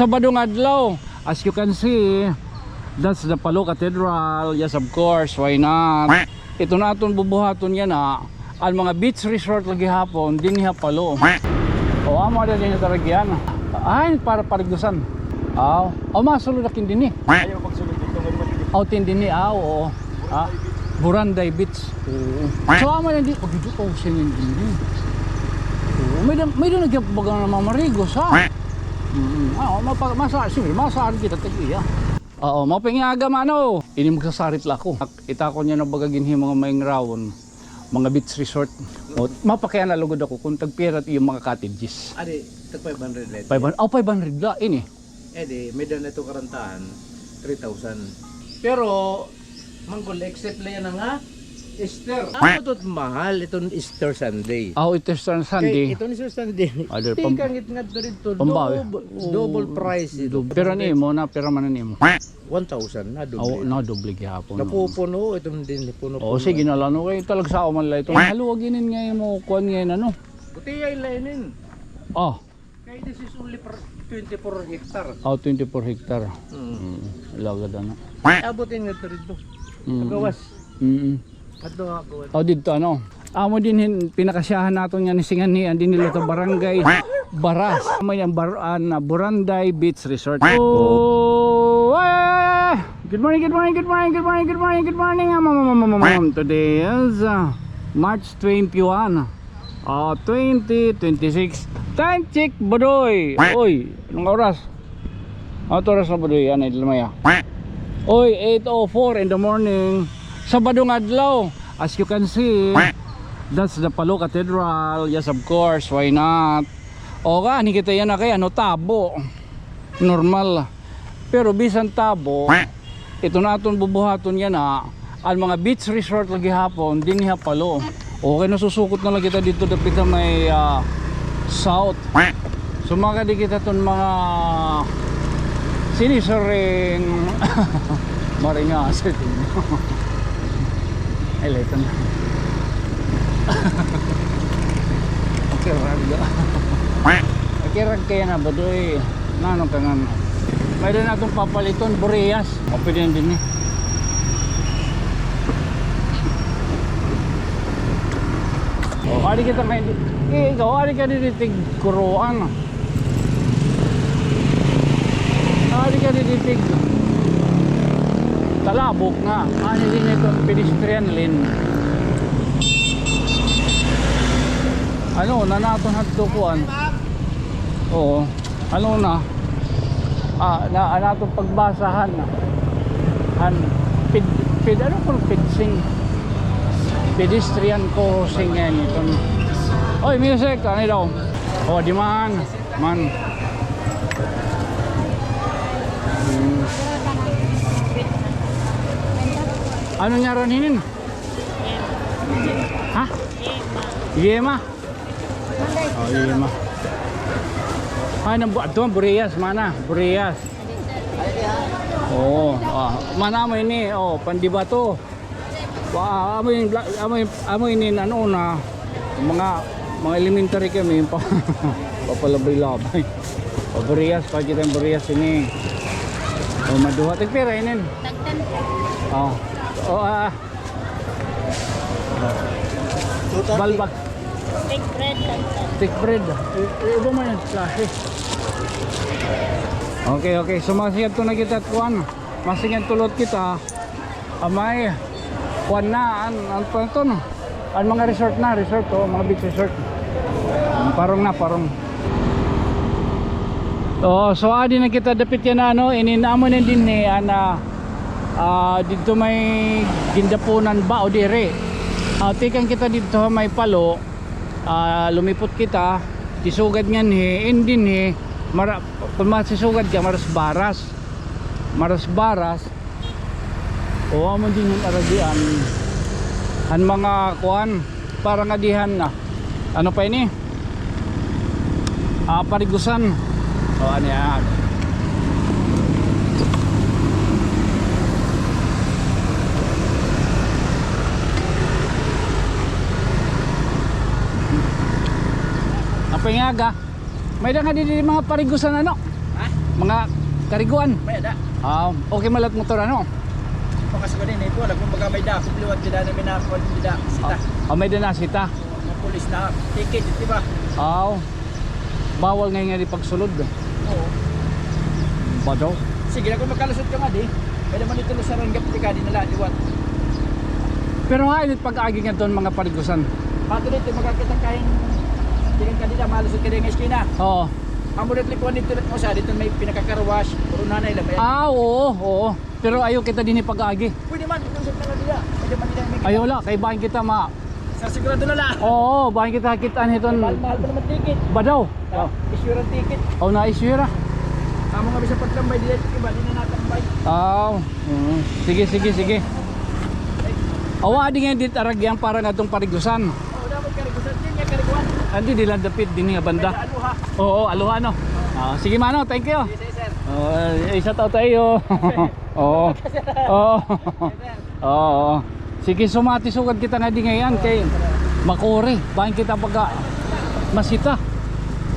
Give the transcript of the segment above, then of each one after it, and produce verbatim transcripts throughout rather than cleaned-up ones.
Sabado nga adlaw, as you can see, that's the Palo Cathedral. Yes, of course, why not? Ito na aton bubuhaton yana, an mga beach resort la gihapon dinhi ha Palo. O, amo ada dinhi talaga yana. Ay, para parigusan. Aw, o, masulod na kin dinhi. Ayaw magsulod dito, may mati. Aw, tin dinhi, aw, oo. Ah, Buranday Beach. Oo. So, amo na di, pag dito ko siya yung dinhi. Oo, may da, may da nagyabagan na mamarigos, ha? Mm, ah, mapa, masa, sige, masahan kita tag-iya. Oo, mapingaga mano. Ini magsasarit la ako. Ita ko niya na baga ginhi mga maingrawon, mga beach resort. O, mapakiana lugod ako kung tagpira it iyo mga cottages. Adi, tag five hundred la ito. Five hundred, oh, five hundred la, ini. Eh, di, may daan ito karantahan, three thousand. Pero, manggol, except la yana nga Easter. Amo ito mahal, iton Easter Sunday. Ah, ito Easter Sunday. Kay, iton Easter Sunday. Other pam-, tikang it ngadto dito, pambawi. Double, double price ito. Pero nimo, na, pira man nimo? One thousand na doble. Aw, na doble gihapon, no? Napupuno, iton din, puno-puno. O, sige na la, no? Kay talagsa man la ito. Haluag inin nga imo, kuan nga inin, ano? Butiyay la inin. Oh. Kay this is only for twenty-four hectare. Oh, twenty-four hectare. Mm. Mm. Lagad, ano? Abot in nga dito. Mm. Gawas. Mm. Adto ako. O, didto, ano? Amo dinhi hin pinakasyahan naton nga nisingan ni, an dinhi la ta Barangay Baras. Amo ini an Bar-, an, ah, Buranday Beach Resort. Oh, ay, ay, ay, ay. Good morning, good morning, good morning, good morning, good morning, good morning. Um, um, um, um, um, um. Today is, uh, March twenty-one. Ah, twenty twenty-six. Time check, Budoy. Oy, anong oras? Anong oras na, Budoy? Ano, Ilmaya? Oy, eight oh four in the morning. Sabado nga adlaw. As you can see, that's the Palo Cathedral. Yes, of course. Why not? O, kaani kita yana kay, ano, tabo. Normal. Pero bisan tabo, ito na aton bubuhaton yana, an mga beach resort la gihapon dinhi ha Palo. Okay, nasusukot na la kita didto dapit ha may, ah, south. Sumaka di kita ton mga sinisiring maringasit. Ay, la ito na. Okay, rag. Okay, rag kaya na ba, Doy? Nano ka nga? May din atong papaliton, Boreas. O, pwede na din eh. O, adi kita kay, eh, ikaw, adi ka di tigkuruan. Adi ka di tig Talabok nga. Ani din ito, pedestrian lane. Ano, na naton hadto kuan. Oo. Ano na? Ah, na, naton pagbasahan. Han, ped-, ped-, ano kun fencing? Pedestrian crossing yan ito. Oy, music, ano daw? O, di man. Man. Hmm. Ano ngaran hinin? Ha? Yema. O, Yema. Ay, nang bu-, adto, Boreas, mana, Boreas. Oo, ah, mana mo ini, o, Pandibato. Wa, amo ini, bla-, amo ini, amo ini, ano na, mga, mga elementary kami, pa-, papalabay-labay. O, Boreas, pakita an Boreas ini. O, maduha. Tagpira inin? Tag ten po. O. O, ah. Balbag. Thick bread, tag ten. Thick bread. I-, i-, iba man an klase. Okay, okay. So, masingadto na kita, kuan. Masingadto liwat kita. Amay, kuan na, an, an pa ito, no? An mga resort na, resort, o, mga beach resort. Parong na, parong. O, so adi na kita dapit yana, ano, ini na amo na dinhi, an, ah, ah, didto may gindapunan ba o diri? Ah, tikang kita didto ha may Palo, ah, lumipot kita, sisugad nganhi, in dinhi, mara-, kun masisugad ka, maras-baras. Maras-baras. O, amo din an aragian. An mga kuan, para nga dihan na. Ano pa ini? Ah, parigusan. O, ano yan? Apa nga ga? May da nga didi mga parigusan, ano? Ha? Mga kariguan? May ada. Ah, okay man la it motor, ano? Mga sa kanina po, alam mo, mga may dakop liwat, dida na may nakon, dida, sita. Ah, may dida na sita. Mga pulis na ticket, di ba? Ah, bawal ngay-an ngadi pagsulod. Oo. Ba daw? Sige, ako makalusot ka ngadi. Pwede man ito lusaran ka, pwede ka di na la, liwat. Pero hain it pag-agi ngadton mga parigusan? Ato dito, makakita kain. Tingin ka dida, malusot ka dida nga eskina. Oo. Amo dito, likuan dito, usa dito may pinaka-car wash, puro nanay la ba yan? Ah, oo, oo. Pero ayaw kita dinhi pag-agi. Pwede man, pwede man dida. Pwede man dida, may Ayaw la, kay bahin kita ma- Sa sigurado na la. Oo, bahin kita kit-an hiton. Mahal, mahal pa naman ticket. Ba daw? Ah, issue ra ticket. Oh, na-issue ra. Amo nga bisan pagtambay, di, iba, di na natambay. Ah, mm. Sige, sige, sige. Awa, adi ngay-an dit aragyan para ngadtong parigusan. Oo, dapat karigusan din, yung kariguan. Adi, di la dapit dinhi nga banda. May aluha. Oo, aluha, no? Ah, sige, mano, thank you. Sige, sir. Oh, isa tao tayo. Oo. Oo. Yes, sir. Oo. Sige, sumati sugad kita ngadi ngay-an kay makuri. Bahin kita pagka masita.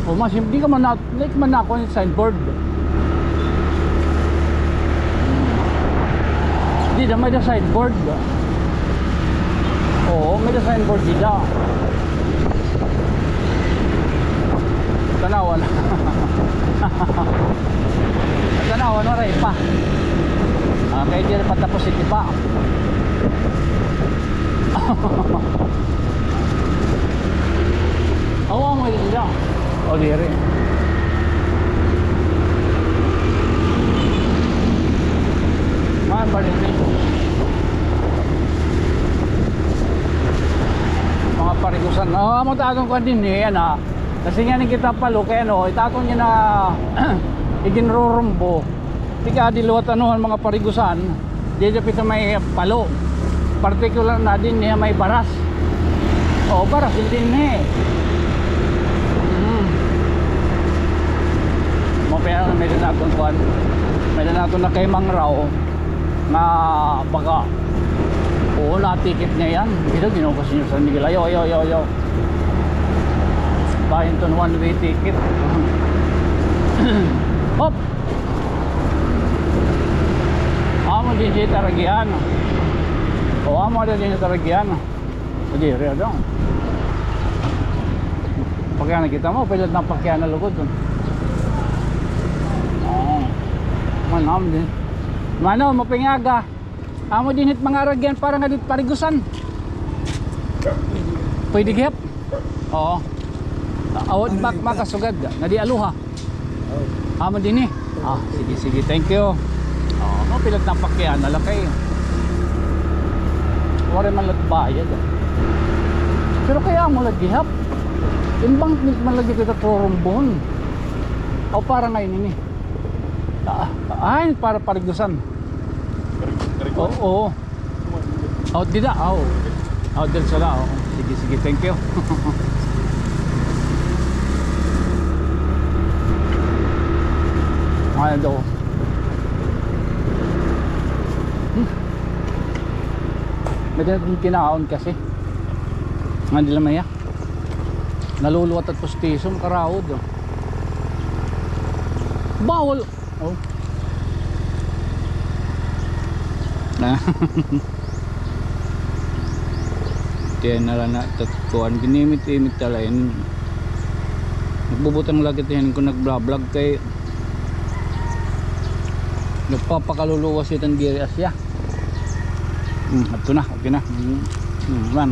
O mas, di ka man na, like man na ako yung signboard. Di na may da signboard. Oo, may da signboard dida. Tanawan. Tanawan, waray pa. Ah, kay diri pa tapos iti pa. Awa mo dito. O, diri. Man, pardon me. Mga parigusan. Ah, amo ta aton kuan dinhi, ana. Kasi nga ni kita palo, kay ano, itaton niya na iginrurumbo. Tika di liwat ano, an mga parigusan, di dapit sa may palo. Particular na dinhi may baras. O, baras dinhi. Hmm. Mapaya na may dinaton kuan. May dinaton na kay Mangraw. Nga baga. Oo, na-ticket niya yan. Dito, ginugas niyo San Miguel. Ayaw, ayaw, ayaw, ayaw. Bahin ton one-way ticket. Hop! Amo din siya taragihan. O, amo din siya taragihan. Diri, ano? Pagka nakita mo, pilit na pakyan na lugod. Oo. Manam din. Mano, mapingaga. Amo din hit mga aragyan para nga dit parigusan. Pwede gihap? Oo. Awat mak-, makasugad. Nga di aluha. Amo dinhi. Ah, sige, sige. Thank you. Oh, no, pilat na pakyan na la kay. Waray man la bayad, ah. Pero kay amo la gihap. Imbang man lagi kita turumbon. O, para ngay-an ini. Ah, ay, para parigusan. Oo, oo. Out dida, aw. Out din sila, oo. Sige, sige, thank you. Ano daw? Hmm. May din kinaon kasi. Nga nila maya. Naluluwat at pustiso, makaraod, oh. Bawal. Oh. Na. Tiyan na lang na, tat-, kuan, ginimit-imit ka lain. Nagbubutang lagi tiyan ko nagblablag kay nagpapakaluluwas itan diri asya. Hmm, adto na, okay na. Hmm, hmm, man.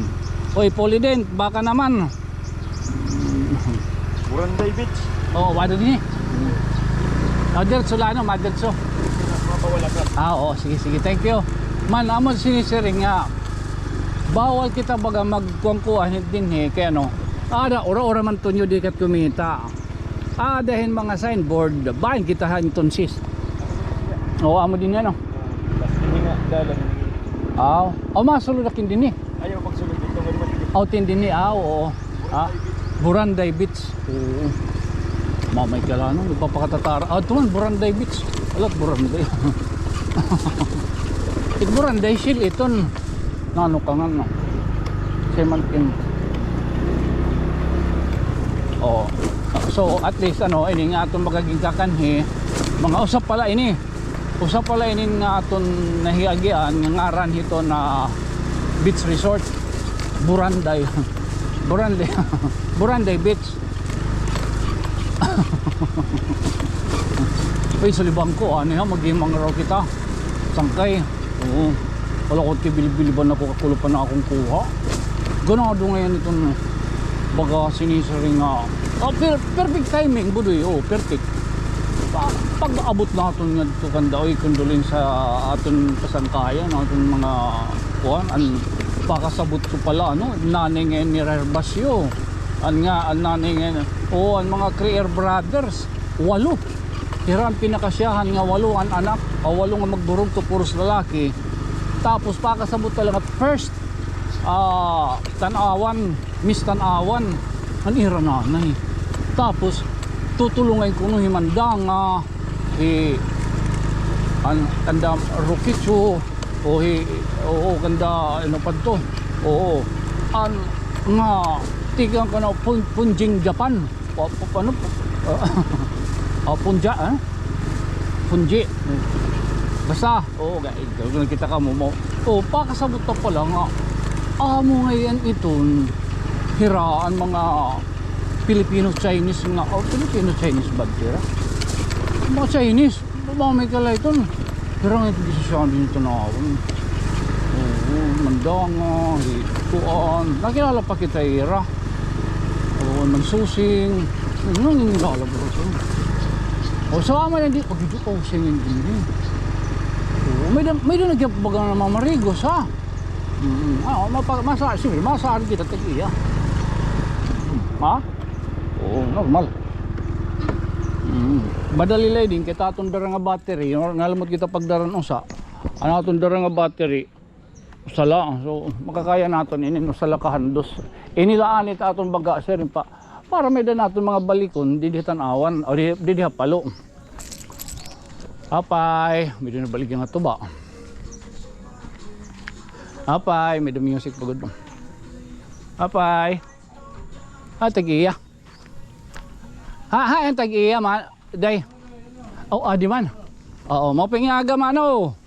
Oy, Polident, baka naman. Buranday Beach. Oo, wala din eh. Ah, diretso la, ano, madiretso. Mapawala ka. Ah, oo, sige, sige. Thank you. Man, amo sinisiring nga bawal kita baga magkuan-kuan dinhi, kay ano, ada, ura-ura man tunyo di kat kumita. Ada hin mga signboard, bahin kita ha entonces. Oo, amo din yan, oh. Basta hindi nga dalan. Aw, aw, masulod akin dinhi. Ayaw pagsulod dito, nga naman. Aw, tin dinhi, aw, oo. Ah, Buranday Beach. Oo. Mamay ka lang, no? Nagpapakatatara. Ah, ito man, Buranday Beach. Alat, Buranday. It Buranday Shell, iton. Nano ka nga, no? Semantin. Oo. So, at least, ano, ini nga atong magaging kakanhi, Mga usa pala ini. Usa pala ini nga aton nahiagian nga ngaran hiton Beach Resort. Buranday. Buranday. Buranday Beach. Uy, sa libang ko, ano yan, maghimang raw kita. Sangkay. Oo. Wala ko tibilbil ba na Coca-Cola pa na akon kuha. Ganado ngay-an iton baga sinisiring nga, ah, per-, perfect timing, Budoy. Oh, perfect. Pa-, pag-abot naton ngadto kanda, oy, condolence sa aton kasangkayan, aton mga kuan, an pakasabot ko pala, ano, nanay ngay-an ni Herbacio. An nga, an nanay ngay-an, oh, an mga Creer Brothers, walo. Hira an pinakasyahan nga walo an anak, o walo nga magburugto, puros lalaki. Tapos pakasabot talaga first, ah, Tanauan, Miss Tanauan, an ira nanay. Tapos tutulungan kuno hi Mandanga, hi, an, kanda Roquicho, o hi, oo, kanda, ano pa to? Oo. An nga tikang kana Pun-, Punjing Japan. Pa-, pa-, paano? Ah, punja, eh? Punji. Basta, oo, ga-, ga-, kita ka mo, mo. Oh, pakasabot ta pala nga amo ngay-an iton hira an mga Filipino Chinese nga, oh, Filipino Chinese ba hira? Mga Chinese, ba may kalay iton? Hira ngay-an iton gisusuan din Tanauan. Oo, Mandanga, hi, kuan. Nakilala pa kita hira. Oo, Mansusing. Ano nga lalabas ko? O, sa ama na di, pag-ido ko, singin din. Oo, may da, may da nagyabagan na mamarigos, ha? Mm, ah, mapa-, masa-, sige, masaad kita tag-iya. Ha? Oo, normal. Mm. Madali la din, kita aton dara nga battery, nalamot kita pagdara hin usa. An aton dara nga battery, usa la, so, makakaya naton ini, usa la ka handos. Ini la anit aton baga, sir, pa, para may-ada naton mga balikon, didi ha Tanauan, o di, didi ha Palo. Apay, may-ada na balik nga tuba. Apay, may-ada music pa gud. Apay. Ah, tag-iya. Ha, ha, an tag-iya, ma-, day. Oh, adi man. Oo, maupay nga aga, mano.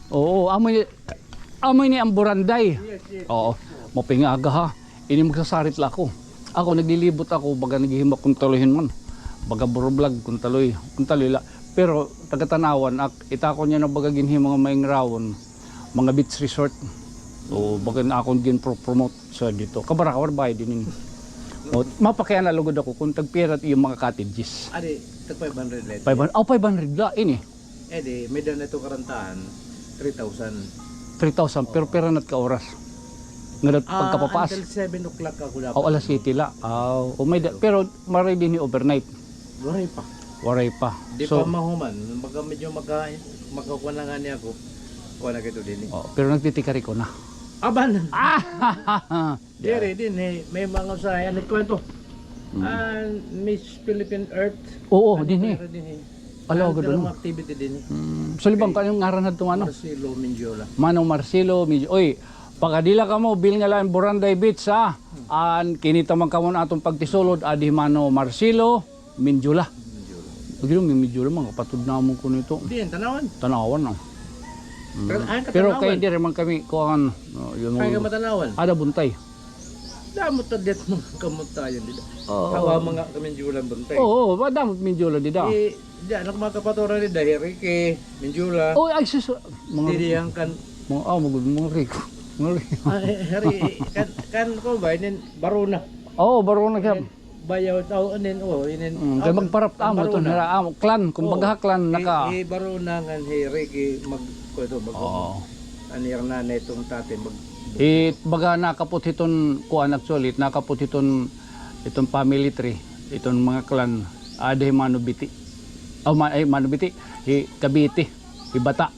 Oo, amo ni, amo ni an buranday. Oo, maupay nga aga, ha. Ini magsasarit la ako. Ako, naglilibot ako, baga naghihimo ak kon taloy hin man. Baga burublog, kon taloy, kon taloy la. Pero taga Tanauan ak, ita ko niyan na baga ginhimo nga maingrawon, mga beach resort. O, baga na akon ginpro-promote sa dito. Kabarakawar, bayad din ini. O, mapakiana lugod ako kung tagpira iyo mga cottages. Adi, tag five hundred la ito. Five hundred, oh, five hundred la, ini. Eh, di, may daan ito karantahan, three thousand. Three thousand, pero pira na it ka oras? Nga dat-, ah, pagkapapas? Until seven o'clock ako dapat. O, alas siyete la. Ah, o, may da-, pero maray dinhi overnight. Waray pa. Waray pa. Di pa mahuman. Baka medyo maka-, makakuha na nga niya ako. Kuha na kito dinhi. Oh, pero nagtitikari ko na. Aban! Ah! Diri, dinhi, may mga usahay. Ano ko ito? Mm. Ah, Miss Philippine Earth. Oo, dinhi. Ano ko dinhi? Ala, gud, ano? Activity dinhi. Mm. So, libang ka, anong ngaran na itong ano? Marcelo Mendiola. Manong Marcelo Mendiola. Oy, pakadila kamo, bilnga la an Buranday Beach, ha? An kinita man kamo na aton pagtisulod, adi Mano Marcelo Mendiola. Mendiola. Lagi may Mendiola, mga kapatod namon kuno ito. Diin, Tanauan? Tanauan, no? Mm. Pero, ah, pero kay Tanauan. Diri man kami, kuan, no, yun. Kay ka Matanauan? Ada Buntay. Damo ta diyan mga kamuntayan dida. Oo. Awa mga ka Mendiola Buntay. Oo, oo, damo Mendiola dida. Eh, diyan ako mga kapaturan dida, hi Ricky Mendiola. Oh, ay, sus, mga, didi yan kan mga, ah, mga, mga Rico. Mga Rico. Ah, eh, Ricky, kan, kan ko ba, inin Barona. Oo, Barona siya. Bayaw, tao, anin, oh, inin, mm, kay magparap amo ito, Barona. Nira, amo, clan, kumbaga, oo. Clan, naka-, eh, eh, Barona ngan, hi Ricky, mag-, ko ito, mag-, oo. Ani ang nanay itong tatay, mag-, eh, baga nakapot hiton, kuan, actually, nakapot hiton, iton family tree, iton mga clan, ada hi Mano Biti. Oh, ma-, ay, Mano Biti, hi Kabiti, hi Bata.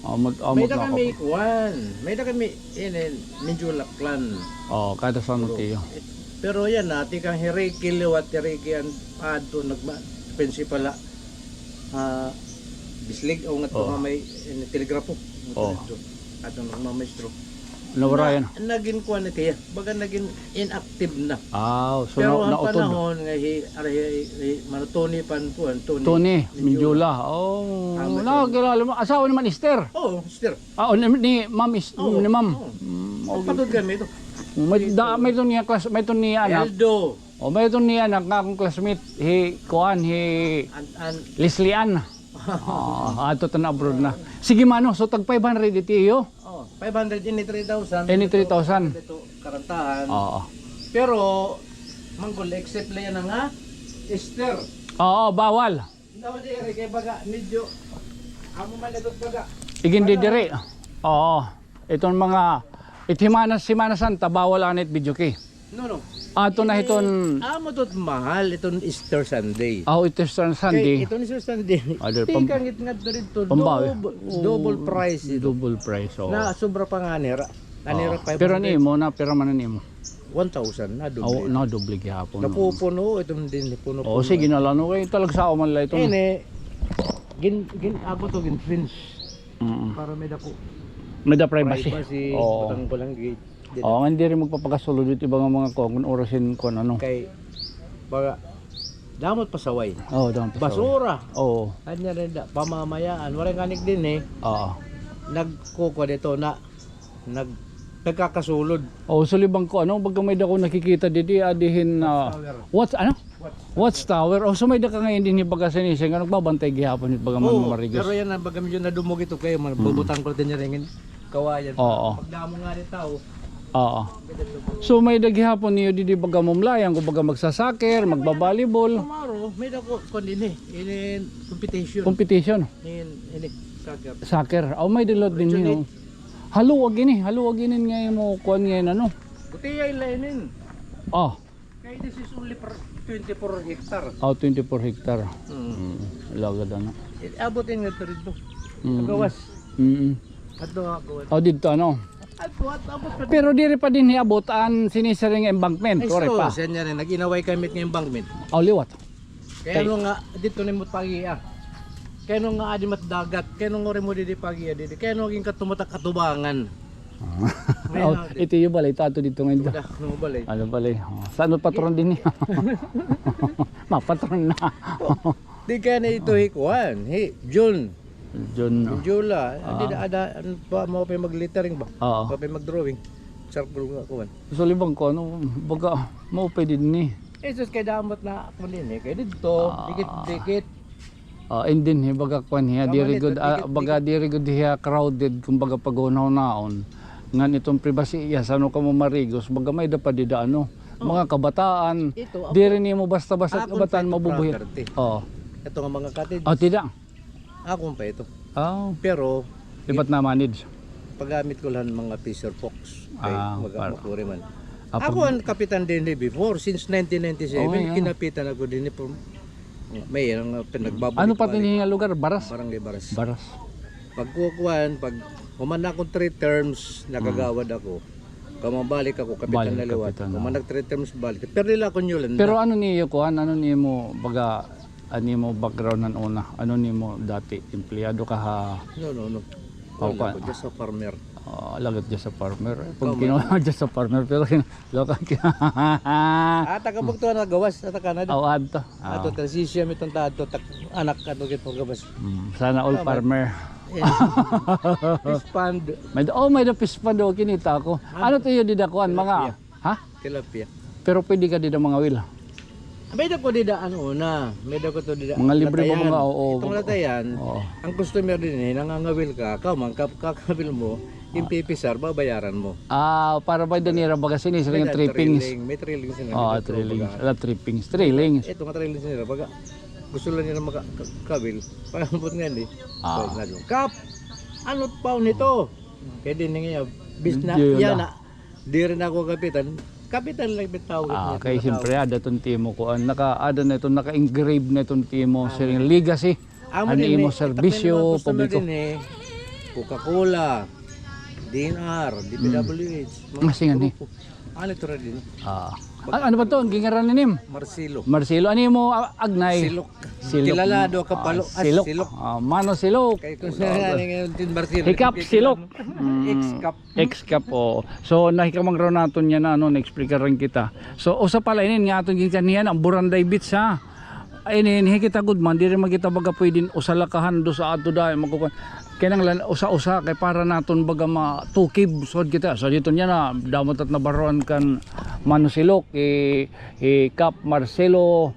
Oh, mag-, oh, may da kami, kuan. May da kami, inin, Mendiola clan. Oh, kada sa ano tiyo. Pero yan, ah, tikang hi Ricky liwat, hi Ricky an adto nagma-, principal la. Ah, Bislig, o nga to nga may, inin, telegrapo. Oh. Adto nagmamaestro. Nawara yana. Nagin kuan na kaya, baga nagin inactive na. Ah, so pero na-, ang nautod. Panahon nga hi, ara hi, hi Mano Tony pan kuan, Tony Tony Mendiola. Mendiola. Oh, ang nakilala mo. Asawa ni Man Esther? Oo, Esther. Ah, oh, ni, ni Ma'am Is-, oo, ni Ma'am. Oo. Mm, okay. Magpatod kami ito. May da-, may ito niya class, may ito niya anak. Eldo. Oh, may ito niya anak nga akong classmate, hi, kuan, hi An-, an- Leslie Ann. Ah, ato to na abroad na. Sige, mano, so tag five hundred iti iyo? Oh, five hundred ini three thousand. Ini three thousand. Dito karantahan. Oo. Pero, manggol, except la yana nga Esther. Oo, bawal. Daw di rin kay baga, medyo, amo man ito baga. Igindidiri. Oo. Iton mga, it Semana, Semana Santa, bawal anit videoke. No, no. Ato na hiton. Amo tot mahal iton Easter Sunday. Aw, Easter Sunday. Kay iton Easter Sunday. Other pam-, tikang it ngadto didto, pambawi. Double, double price ito. Double price, oo. Na sobra pa nga nira. Nanira five hundred. Pero nimo na, pero man nimo? One thousand, na doble. Aw, na doble gihapon, no. Napupuno, iton din, puno-puno. Oo, sige na lang, no, kay talagsaon man la iton. Ini, gin, gin, ako to, gin-fence. Mm. Para may dako. May da privacy. Privacy, oo. Batang balanggit. Oo, nga diri magpapakasulod it iba nga mga kuan, kun oras hin kuan, ano. Kay, baga, damo it pasaway. Oo, damo it pasaway. Basura. Oo. Anya rin da, pamamayaan. Waray nga nik din, eh. Oo. Nagkukuha dito na, nag-, nagkakasulod. Oo, sulibang ko, ano, baga may da ko nakikita didi, adi hin, ah, watch tower. Watch, ano? Watch tower. Watch tower. Oh, so may da ka ngayon din, baga, sinising, ano, nagbabantay gihapon, baga man marigos. Oo, pero yana, baga medyo nadumog ito kayo, man, mm, bubutang ko din niya ringin. Kawayan. Oo. Pagdamo nga ni tao. Oo. So, may da gihapon niyo didi baga mumlayang, kun baga magsasaker, magbabalibol. Tomorrow, may da ko, kuan din eh, ini competition. Competition? In, ini, soccer. Soccer. Aw, may da liwat din niyo. Haluag ini, haluag ini nga imo kuan nga ano. Butiyay la inin. Oh. Kay this is only for twenty-four hectare. Oh, twenty-four hectare. Mm. Mm. Lagad, ano. Eh, abot ini ngadto didto. Mm. Gawas. Mm. Adto ako. Oh, didto, ano? Adto, adto, abot pa. Pero diri pa dinhi abot an sinisiring nga embankment, kore pa. Ay, so, siya niya rin, nag-inaway kami nga embankment. Oh, liwat. Kay ano nga, didto nimo pagiya? Kay ano nga adi mat dagat? Kay ano nga rin mo didi pagiya didi? Kay ano nga ginkatumatak katubangan? Ah. Oh, ito iyo balay, ito ato didto ngayon. Ito da, ano balay? Ano balay? Oh, saan mo patron din niya? Mapatron na. Oh, di kaya na ito hi kuan, hi Jun. Jun, no? Jula. Ah. Di na ada, ano pa, maupay mag-lettering ba? Oo. Maupay mag-drawing. Circle nga kuan. Sulibang ko, ano, baga, maupay din ni. Eh, sus, kay damat na ako din eh. Kay didto, ah, dikit-dikit. Ah, and then, eh, baga kuan hiya, diri gud, ah, baga diri gud hiya crowded, kumbaga, pag-unaw naon. Ngan iton privacy iya, sano kamo marigos, baga may da pa dida, ano, mga kabataan, diri nimo basta-basta kabataan mabubuhit. Oo. Ito nga mga cottage. Oh, tida. Akon pa ito. Oh. Pero, iba't na manage. Paggamit ko lang mga fisher folks. Kay ah, mag-, para makuri man. Ako ang kapitan din eh before, since nineteen ninety-seven, kinapitan ako din eh. May ilang, ah, pinagbabalik-balik. Ano pa din nga lugar? Baras? Barangay Baras. Baras. Pagkukuan, pag human na akong three terms, nakagawad ako. Kamabalik ako, kapitan na liwat. Kapitan na. Human nag three terms, balik. Pero dila ako Yolanda. Pero ano niyo kuan? Ano niyo mo baga Ano imo background han una? Ano nimo dati? Empleyado ka ha? No, no, no. Wala ko, just a farmer. Ah, lagat just a farmer. Pag kinuha just a farmer, pero kin-, local kin-, ah, taga Bugto na gawas, ata Canada. Aw, adto. Ato, taga sisiya mi ton ta adto, tak-, anak ato kit gawas. Mm, sana all farmer. Fish pond. May da-, oh, may da fish pond, oh, kinita ko. Ano to iyo dida kuan, mga Ha? Tilapia. Pero pwede ka dida mangawil. May da ko dida, ano, una. May da ko to dida. Mga libre ba mga, oo. Itong latayan, ang customer din eh, nangangawil ka, ka man, kap-, kakawil mo, yung pipisar, babayaran mo. Ah, para ba danira baga sinis, may trippings. May trippings sila. Oo, trippings. Ala, trippings, trillings. Ito nga trillings nila, baga gusto lang nila makakawil. Pangabot nga ni. Ah. Kap, ano pa nito? Kaya din nga, bisna, yan na. Diri na ako kapitan. Kapitan lang bitaw. Ah, kay siyempre, ada ton timo kuan. Naka, ada na iton, naka-engrave na iton timo. Siring legacy. Ano imo serbisyo publiko? Coca-Cola, D N R, D P W H, mga grupo. Ano ito rin din? Ah. An-, ano ba to? An gingaran ninim? Marcelo. Marcelo. Ano imo, ah, agnay? Silok. Silok. Kilala, duha ka palo. Ah, Silok. Silok. Ah, Mano Silok. Kay kung sa ngayon, tin Marcelo, Hikap Silok. Mm. Ex-Kap. Ex-Kap, oo. So, nahikamang raw naton yana, ano, na-explikaran kita. So, usa pala inin nga aton ginkanhi yana, an Boranday Beach, ha? Inin, hi kita gud man, diri man kita baga pwede usa la ka handus adto dayon, magkukuan. Kinahanglan usa-usa kay para naton baga matukib, sugad kita. So, didto yana, damo ta it nabaruan kan Mano Silok, hi, hi Kap Marcelo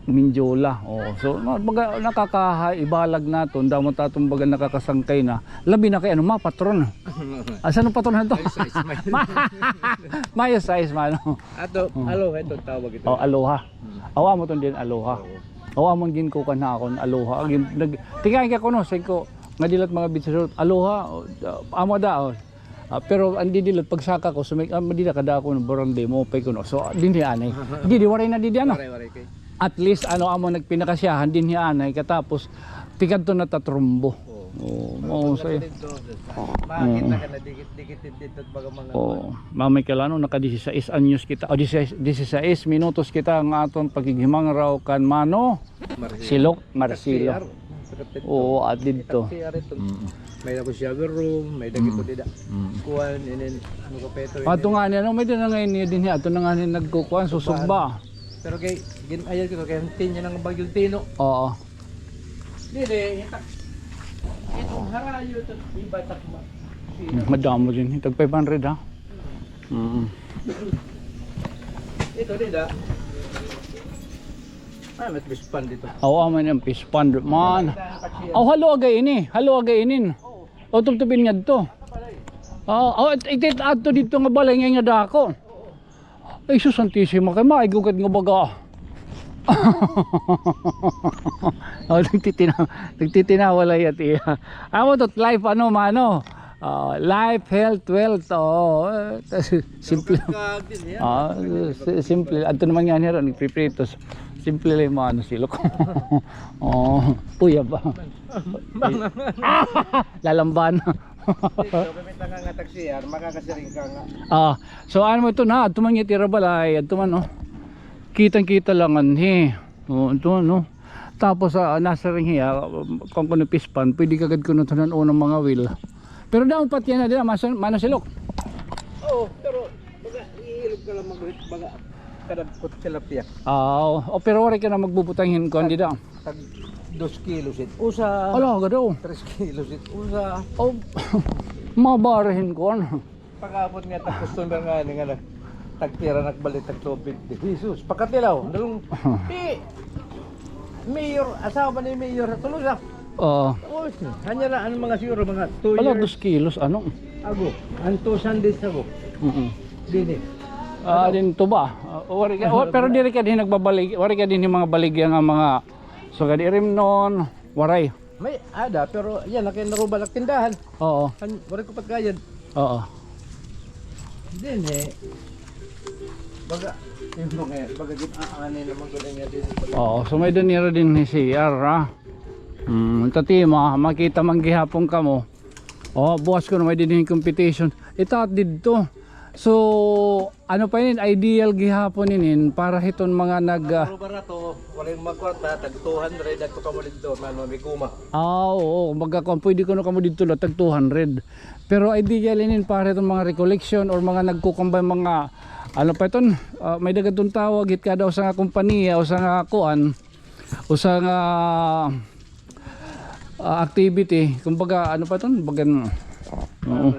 Mindiola. Oo. So, na-, baga nakakaibalag naton, damo ta aton baga nakakasangkay na. Labi na kay ano, mapatron. Asa no patron to? Mayo sais, mayo. Mayo sais, mano. Ato, aloha ito tawag ito. Oh, aloha. Hmm. Aw, amo ton din aloha. Oo. Aw, amo ginkukan ha akon, aloha. Gin-, nag-, tingay ka kuno, say ko, nga dida la it mga beach resort, aloha, oh, ah, amo da, oh. Ah, pero an didi la it pagsaka ko, sumik-, ah, dida kadako nga Boranday, maupay kuno. So, dinhi anay. Didi, waray na didi, ano? Waray, waray kay. At least, ano, amo nagpinakasyahan, dinhi anay, katapos, tikadto na ta Trumbo. Oo. Oo, mao, so, dito, makakita ka na dikit-dikit dito, baga mga Oo. Mamay ka la, ano, naka disisais anyos kita, o, disisais, disisais minutos kita nga aton pakighimangraw kan Mano Marcelo. Silok, Marcelo. Sa K T R. Oo, at didto. K T R ito. Mm. May-ada ko shower room, may-ada ko dida. Mm. Kuan, inin, ano ka pa ito, Ato inin. Nga ni, ano, may-ada na nga ini dinhi, ato na nga ni nagkukuan, susugba. Pero kay, gin-ayad ko, kay hangin yana nga Bagyong Tino. Oo. Dili, itak-, itong harayo, ito, iba takma. Madamo dinhi, tag five hundred, ha? Mm. Ito, dida. Ay, may fish pond dito. Oo, may nang fish pond, man. Aw, halo agay ini, halo agay inin. Oo. O, tubtubin ngadto. Oo, oh, it-, it-, adto didto nga balay nga, nga dako. Ay, sus, Santisima, kay maigugad nga baga. Oh, nagtitina-, nagtitinawa la iya. Amo to, life, ano, mano. Ah, life, health, wealth. Oh, eh, simple. Ah, si-, simple. Adto naman nga nira, nagpipritos. Simple la, mano, Silok. Oh, uya ba? Lalamban. Dito, gamit na nga nga taksihan, makakasiring ka nga. Ah, so ano mo ito na, adto man it ira balay, adto man, no? Kitang-kita la nganhi. Oh, ito, no? Tapos, ah, nasiring hiya, kung kuno fish pond, pwede ka gad kuno tunan unang mga whale. Pero dapat yana dida, mas-, Mano Silok. Oo, pero baga, ihilog ka lang mag-, baga, kadagkot tilapia. Ah, oh, pero waray ka na magbubutang hin kuan dida. Tag dos kilos it usa. Ala, gado. Tres kilos it usa. Oh, mabara hin kuan. Pag-abot nga tag customer nga, nga nag-, tagpira nakbalik, tag two fifty. Jesus, pakatilaw. Dalong, eh, mayor, asawa ni mayor sa Tolosa. Oo. Tapos, hanya na, ano, mga siguro, mga two years. Ala, dos kilos, ano? Ago, an two Sundays ago. Mm-mm. Dini. Ah, didto ba? Ah, wari ka, wa-, pero diri ka dinhi nagbabalig-, wari ka dinhi mga baligya nga mga sugad irimnon, waray. May ada, pero yana kay naruba la tindahan. Oo. An, waray ko pagkayad. Oo. Dinhi, baga, yung mga, baga, gin-aanay naman ko na niya din. Oo, so may-ada nira dinhi C R, ha? Hmm, tatima, makita man gihapon kamo. Oh, buwas kuno may-ada dinhi competition. Ita didto. So, ano pa inin, ideal gihapon inin para hiton mga nag, ah, Pero barato, waray magkwarta, tag two hundred, adto kamo didto, man, may guma. Ah, oo, kumbaga, kung pwede kuno kamo didto la, tag two hundred. Pero ideal inin para hiton mga recollection or mga nagkukuan ba, mga, ano pa iton, ah, may-ada gad iton tawag, hit kada usa nga kompanya, usa nga kuan, usa nga, ah, activity, kumbaga, ano pa iton? Bagan, oo.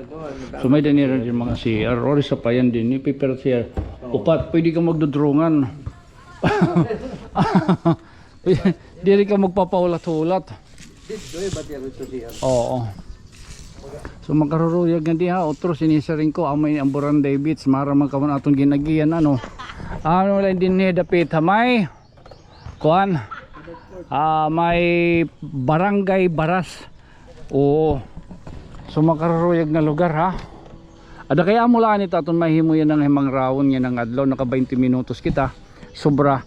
So, may-ada nira dinhi mga C R, or isa pa yana dinhi, pero C R, upat, pwede ka magdudrungan. Diri ka magpapahulat-hulat. Didto, eh, ba't yan ito C R? Oo. So, makaruruyag nga dinhi, ha, utro, sinisiring ko, amo ini an Boranday Beach, maaram man kamo han aton gin-agian, ano. Ano la dinhi, dapit ha may kuan, ah, may Barangay Baras. Oo. So, makaruruyag nga lugar, ha. Ada kay amo la anay it aton mahimo yana nga himangrawon yana nga adlaw, naka twenty minutos kita. Sobra.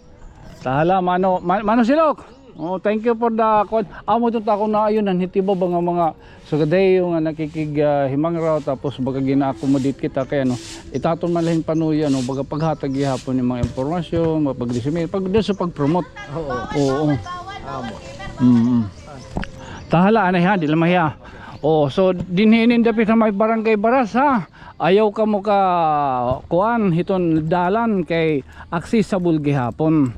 Tahala, Mano, Ma-, Mano Silok. Oh, thank you for the kuan. Amo ito ta ako na ayun, an hitiba ba nga mga sugadayo nga nakikig, ah, himangraw, tapos baga gina-accommodate kita kay ano, itaton man lahin panuyo, ano, baga paghatag gihapon ni mga impormasyon, mga pag-disseminate, pag, sa pag-promote. Oo. Oo. Amo. Mm. Tahala, anay ha, di lamay ha. Oh, so, dinhi inin dapit ha may Barangay Baras ha. Ayaw kamo ka kuan hiton dalan kay accessible gihapon.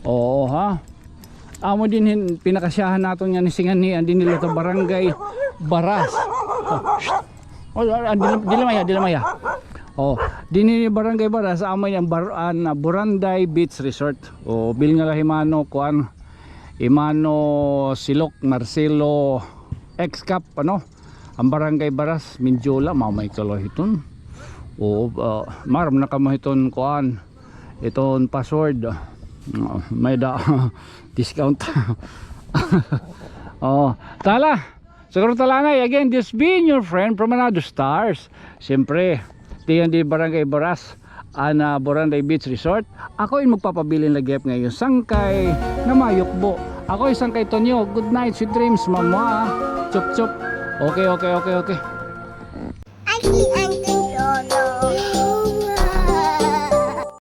Oo ha. Amo dinhi hin pinakasyahan naton nga nisinganhian dinhi la ta Barangay Baras. Oh, ah, dili, dili maya, dili maya. Oh, dinhi Barangay Baras, amo ini an bar-, an, ah, Boranday Beach Resort. Oh, bil nga la hi Mano kuan, hi Mano Silok Marcelo X-Cap, ano? An Barangay Baras, Mendiola, mamay ka la hiton. Oo, ah, maaram na kamo hiton kuan. Iton password. Ah, may-ada discount. Oh, tala. Siguro tala, anay. Again, this being your friend from another stars. Siyempre, tiyan di Barangay Baras, an, ah, Boranday Beach Resort. Ako in magpapabilin la gihap ngayon. Sangkay na mayukbo. Ako in Sangkay Tonyo. Good night, sweet dreams, mama. Chup, chup. Okay, okay, okay, okay.